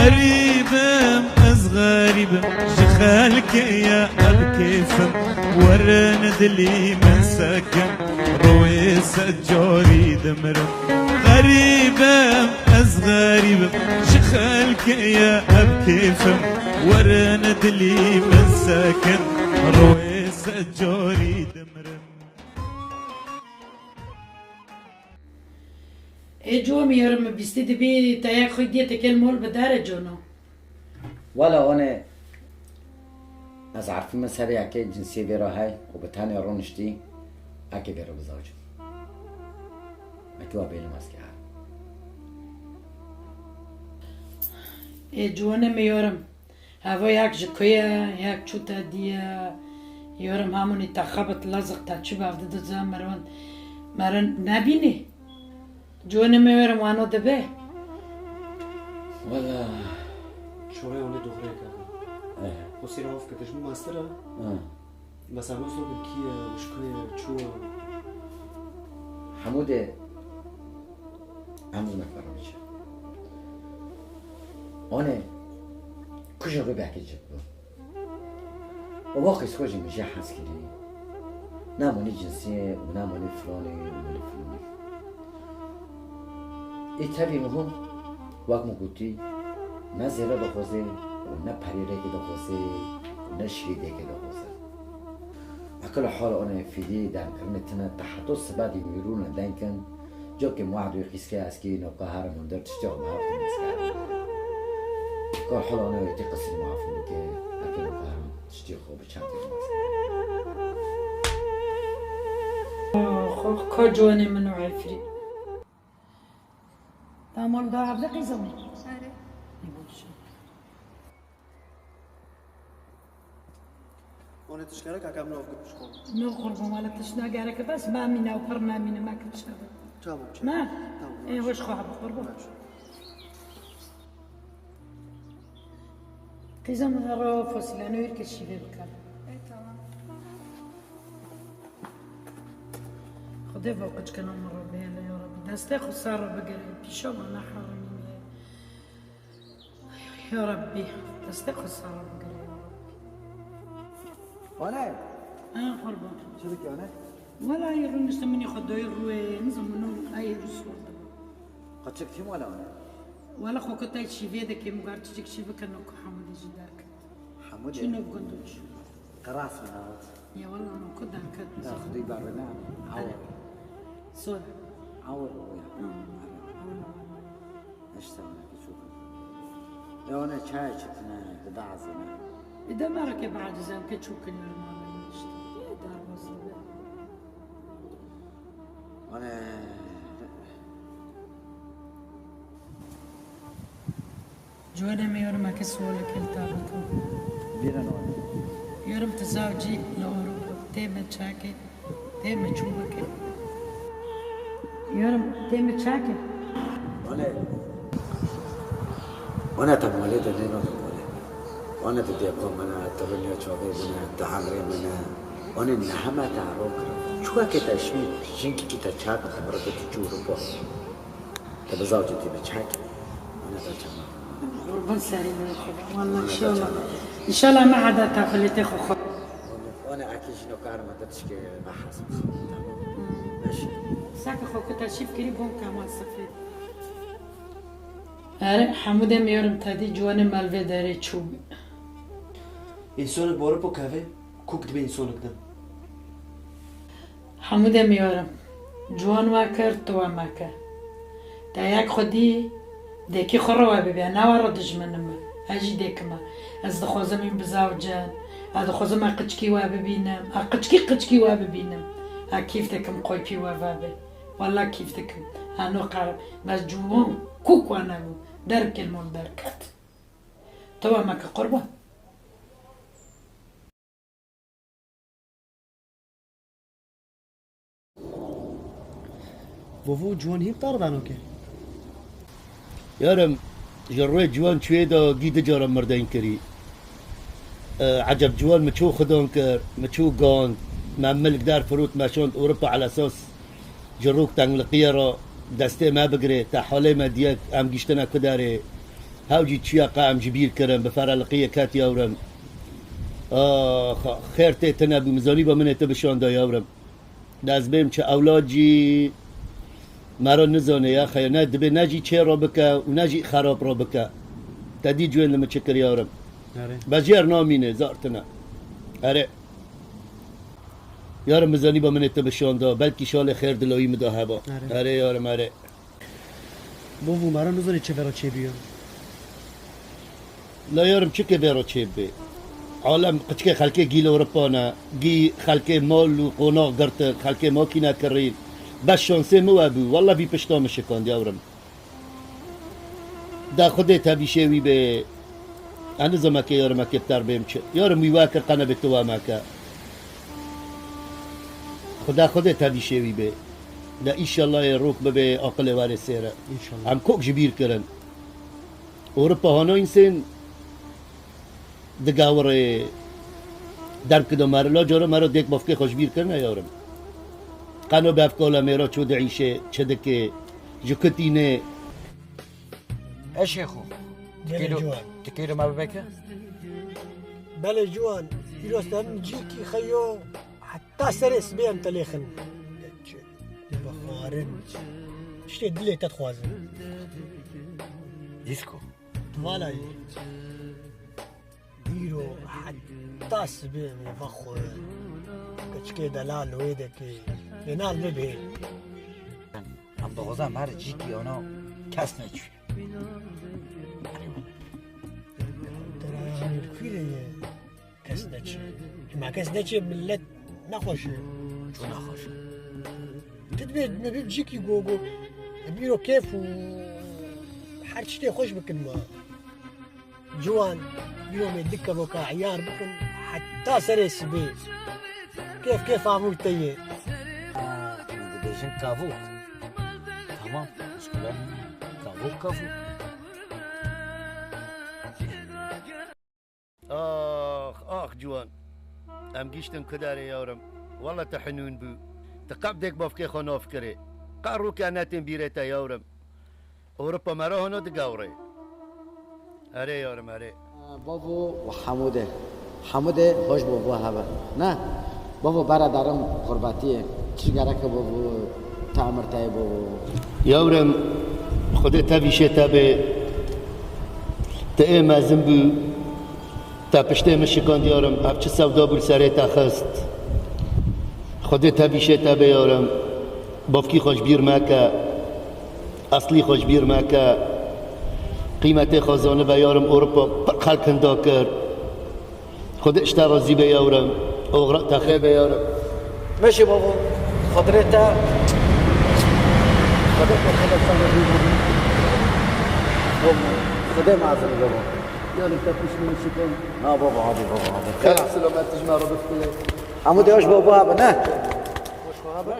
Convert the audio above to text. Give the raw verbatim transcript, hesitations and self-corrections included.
Xerîbim, ez xerîbim, ji xelkê ye ev kêfim. Werin dilî min sekin, rûyê secorî dimirim. Xerîbim, ez xerîbim, ji xelkê ye ev kêfim. Werin dilî min sekin, rûyê secorî dimirim. Ê, cû, em yarın mi bîstî dibî, te yek xwe diyê te kel mol bi dare cono. Wala one, ez artî min serê yekê cinsiyê vê re hey û bi tenê roniştî, ekê vê re bizav cû. Ekê wa bêlim ez ke her. Ê, cû, one mi yarım. Heva yek ji ku ye, yek çû te diye, yorim hemûnî te xebit lezik te çi bev dide ze merin, merin nebînî. Cûnê me yorim wano dibe. Wala. Şorê wan ê doxrê kaka. Eh. Xwesî re of kete ji min master e. Eh. Mesela min sor kî ye, ji ku ye, çû ye. Hemû de em zû nekarin biçe. One kuja bibehkê cik bû. Û wextê xwe jî min jê hez kirî. Namonî cinsiyê û namonî filanê û milî filanê. Ê tevî mihim, wek min gotî, ne zêde dixwaze û ne perê rêkê dixwaze û ne şîrê dêkê dixwaze. Ekil hal one fîdî demkirinê tine, te heto sibe dî wî rûne deng kin, cokê muad wî qîske eskî noka herim hundir tiştê xwe bi hev tê mezkar. Kar hal one wê tê qisir muafin bike, ekil noka herim tiştê xwe bi çend tê mezkar. Xo, xo, ka ciwanê min û Efrî. Tamam, da hevde qîza min. Erê. Ê, baş e. Hûn ê tişt gerek, heke min ov gir pişko. No qurban, wala tişt nagereke, bes memîne û pir memîne, me kir şer. Tamam, çek. Me? Tamam, Ê, baş. Hoş xwe hebe qurban. Baş. Qîza min ero fosîleno hîrkes şîvê bike. Ê, tamam. Xwedê va qiçkena min re bihêle ya Rabbî. Destê xwe ser re bigire, pîşa me neherimîne. Ya Rabbî, destê xwe ser re bigire ya Rabbî. Wane? Ha, qurban. Çi dikî wane? Wela yê rûnişte minî xwe doyê rûyê, nizam min û ay rû sor dibe. Qeçik tîm wela wane? Wela xwe ku tay şîvê de kêm û gar çicik şî bike no ku Hemûdê jî derket. Hemûdê? Çû nav gund û çû. Qeras min hat. Ya wela no ku derket. Ya xwedî ber ne. Awe. Sor. Awe o ya. Hı. Awe. Eşte wane ki çok. Ya wane çay çitine, dida azine. Bir de merak e bacizem ki çok kınıyorum abi işte. Ye darbazlı be. Wane. Ciwanê min, yorumeke sualekê li te bikim. Bîra ne? Yorum, tu zav cî li Ewropa tê me çakê, tê me çûbekê. Yorum, tê me çakê? Wane, wane te malê de nêno te malê. Wane te dêko min e, te rinya çavê min e, te hemrê min e. Wane ne heme te ero kir. Çuwekê te şî, jinkî te çak, te birike tu çû Ewropa. Te bi zav cî tê bi çek. Ana te çama. Qurban serî min xwe. Wallah, înşallah. Înşallah me heda tafilê tê xwe xwe. Ana akî jî no karma te tişkê me hesab. Tamam. Beş. Saka xwe ku te şîf kirî bon kama sifê. Erê, Hemûdê min, yorum te dî ciwanê me li vê derê çû. Însonik bi Ewropa keve, kok dibe însonik din. Hemûdê min, yorum. Ciwan we kir, tu we meke. Te yek xwedî dêkî xwe re we bibî, ne we re dijmin in me. Ez jî dêk im e. Ez dixwazim wî bizav cin. Ez dixwazim me qiçkî we bibînim. Ez qiçkî qiçkî we bibînim. Ez kîf dikim qoypî we vebe. Wela kîf dikim. Ez no qerim. Bes ciwan kûk we nebû. Derkê li mol derket. Tu we meke qurban. Vovo, ciwan hîn tar dano ke. Yarim, ji rûyê ciwan çûyê de gî du cara mirdeng kirî. E, eceb ciwan mi çû xudan kir, mi çû gand, me milk der firût, me şand Ewropa elesas ji rûk tengliqiye re destê me bigirê, te halê me diyek, em giştine ku derê. Hew jî çiya qe em ji bîr kirin, bi fereliqiyê ket yawrim. Ax, xêr tê tine bû, mizanîba min ê tu bi şanda yawrim. De ez bêm çi ewlad jî mera nizane ya xeya, ne dibê ne jî çê re bike û ne jî xerab re bike. Te dî cwên li min çi kir yawrim. Erê. Bejêr namîne, zar tine. Erê. Yarim mizanîba min ê tu bi şanda, belkî şalê xêr dilayî min da heba. Erê. Erê yarim, erê. Bavo, mera nizanî çi vera çêbûye. La yarim çi ke vera çêbê. Alem qiçkê xelkê gîl Ewropa ne, gî xelkê mal û qonax girtin, xelkê makîne kirîn. Bes şansê min we bû. Walla vî pişta min şikand yawrim. Da Xwedê tevîşê wî bê. Ez nizam ke yarim ke ter bêm çi. Yarim wî we kir qene bê tu we meke. Xuda Xwedê tevîşê wî bê. De îşallah ê rok bibê aqilê werê sêre. Înşallah. Em kok ji bîr kirin. Ewropa hana însên digawirê derm kida meri. La cara mera dêk bavkê xwe ji bîr kirine yarim. Qeno bi ev kala mêra çû diîşê, çi dikê, ji ku tînê. Eşê xwe. Gelê Kêlo, ciwan. Tu kêlo me bibeke? Belê ciwan. Pîroz te min cîkî xeyo heta serê sibê em te lêxin. Bixwarin. Tiştê dilê te dixwazin. Disko. Valayî. Îro heta sibê em ê vexwe. Keçikê delal wê dekê. Lê nal bibê. Em dixwazan her cîkî ana kes neçû. Tera yanî li kû de ye. Kes neçû. Hima kes neçê millet nexweş e. Ço nexweş e? Tu dibê me bib cîkî go go. Em îro kêf û her tiştê xweş bikin ma. Ciwan, îro me du kevoka eyar bikin, heta serê sibê. Kêf kêfa min te ye. Ha, dibêjin kavok. Tamam, muşkile nîne. Kavok, kavok. Ax, ax ciwan. Em giştin ku derê yawrim. Walla te hinûn bû. Te qet dêk bavkê xwe nav kirê. Qet rûke netên bîrê te yawrim. Ewropa me re hona digewrê. Erê yarim, erê. Bavo û Hemûdê. Hemûdê hoş bo bo hebe. Ne? Bavo beredarim xurbatiyê. Çi gereke bavo te emir te bavo. Yawrim, Xwedê te vîşê te bê. Te ê mezin bû. Te piştê min şikand yarim, ev çi sewda bû li serê te xist. Xwedê te vîşê te bê yarim. Bavkî xwe ji bîr meke. Eslî xwe ji bîr meke. Qîmetê xwe zanibe yarim, Ewropa pir xelk hinda kir. Xwedê ji te razî be yarim. Oxira te xê be yarim. Meşe bavo, xatirê te. Xwedê te xelek te razî be. Xwedê mezin be bavo. Yarim te pişt min şikand. Na baba, hadi baba, hadi. Xêr, selamet ji me re bifile. Hemû de hoş baba abi, ne? Hoş baba.